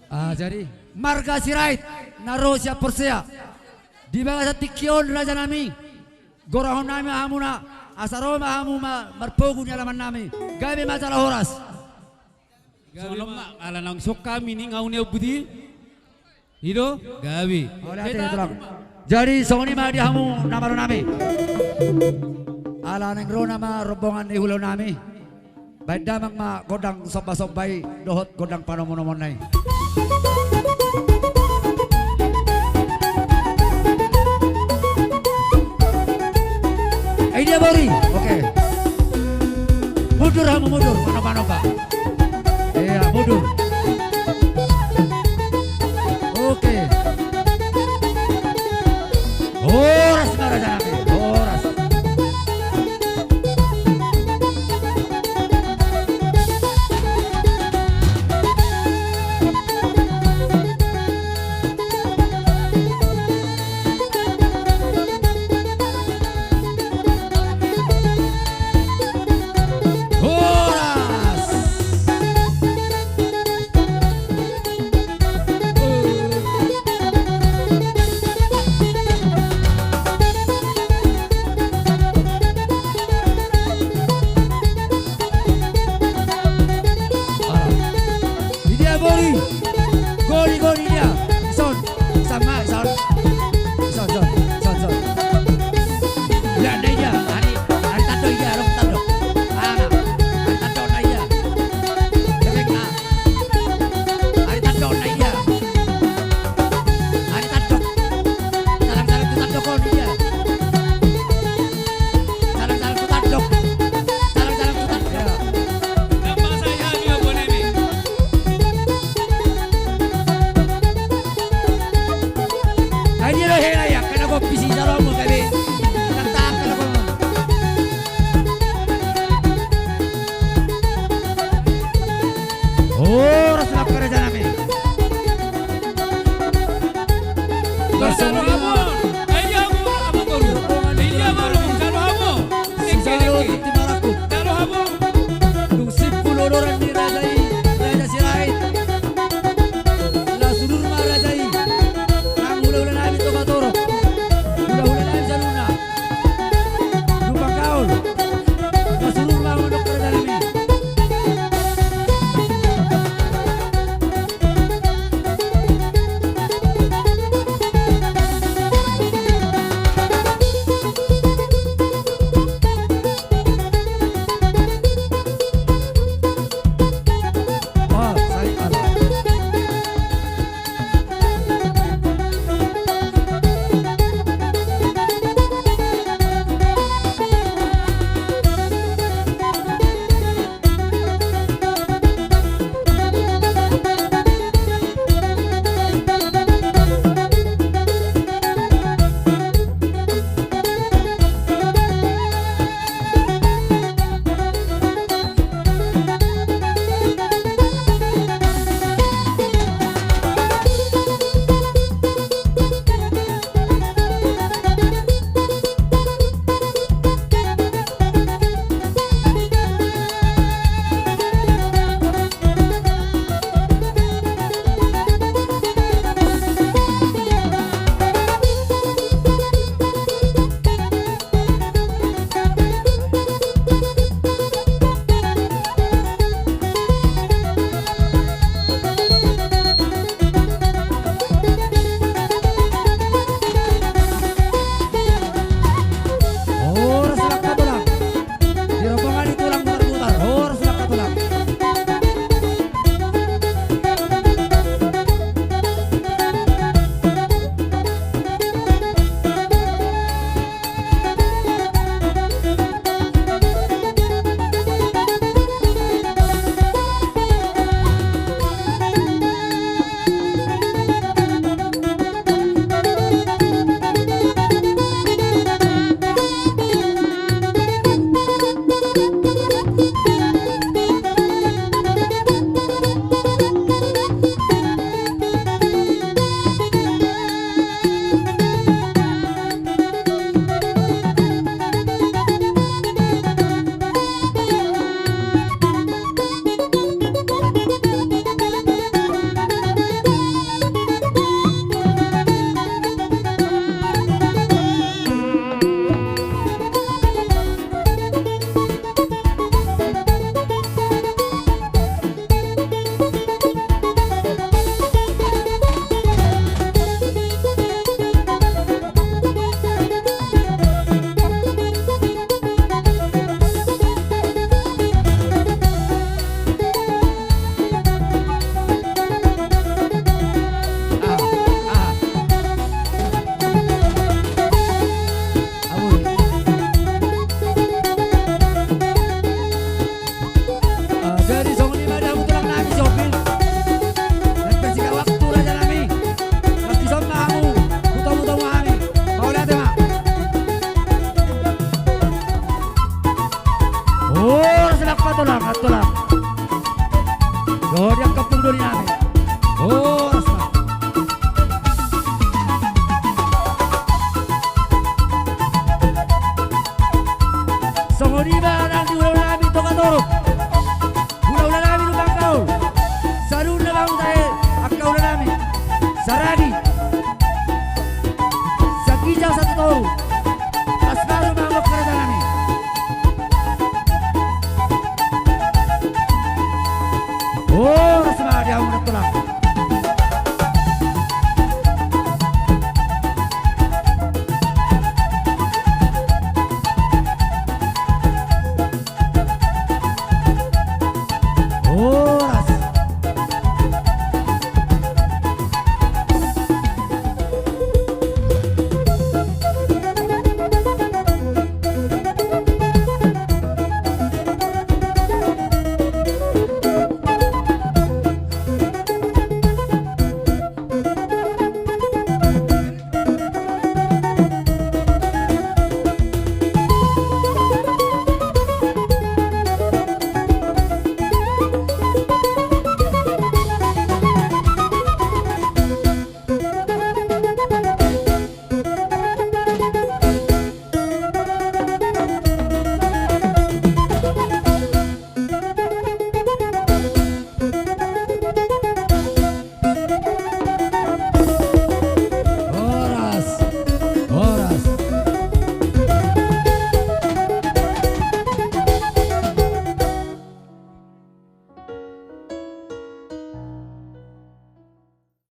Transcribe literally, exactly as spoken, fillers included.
Ah, jadi marga Sirait na ro sian Porsea. Di bagasan tingki on rajanami, gorahonnami ma hamuna, asa ro ma hamu ma marpogu ni alamannami. Gabe ma jala horas. Songon on ma, ala naung songkami ninna au ni ompu i. I do, gabe. Jadi songon i ma di hamu na malo nami. Ala naeng ro nama rombongan ni hulahula nami. Baen damang ma gondang sombasomba i dohot gondang panomunomuonna i. Eh, dia bori. Oke. Mundur hamu, mundur. Manoba-noba. Iya, mundur. Oke. Horas ma rajanami, horas. Horas. Idia bori. Gori, gori dia. Ison. Ison ma, ison. Ison, ison, ison, ison. Ia, na ia. Ari, ari tandok ia, adong tandok. Aha, ari tandok na ia. Kepeng na. Ari tandok na ia. Ari tandok. Salam, salam tu tandok on ia. Salam, salam tu tandok. Salam, salam tu tandok. Ia. Ai dia do hela ia, kena kopi si jalo mo gabe. Kata kena kopi. Horas ma rajanami. Jalo hamu. Ai hamu, hamu boru. Ai hamu, jalo hamu. Sijalo tintin marangkup. Jalo hamu. Dung simpul odoran ni raja i, raja Sirait. Laos sudur ma raja i. Nang hulahula nami Togatorop. Hulahula nami saluhutna. Dumanggaol. Laos sudur ma mandok rajanami. Kampung Doli nami. Horas ma. Songon i ma nang di hulahula nami Tonga Toru. Hulahula nami Lumban Gaol. Saluhutna ma hutahe angka hula nami. Saragi. Saginjang satu toru. Las ma roha ma angka hula nami. Horas ma di hamu na tulang.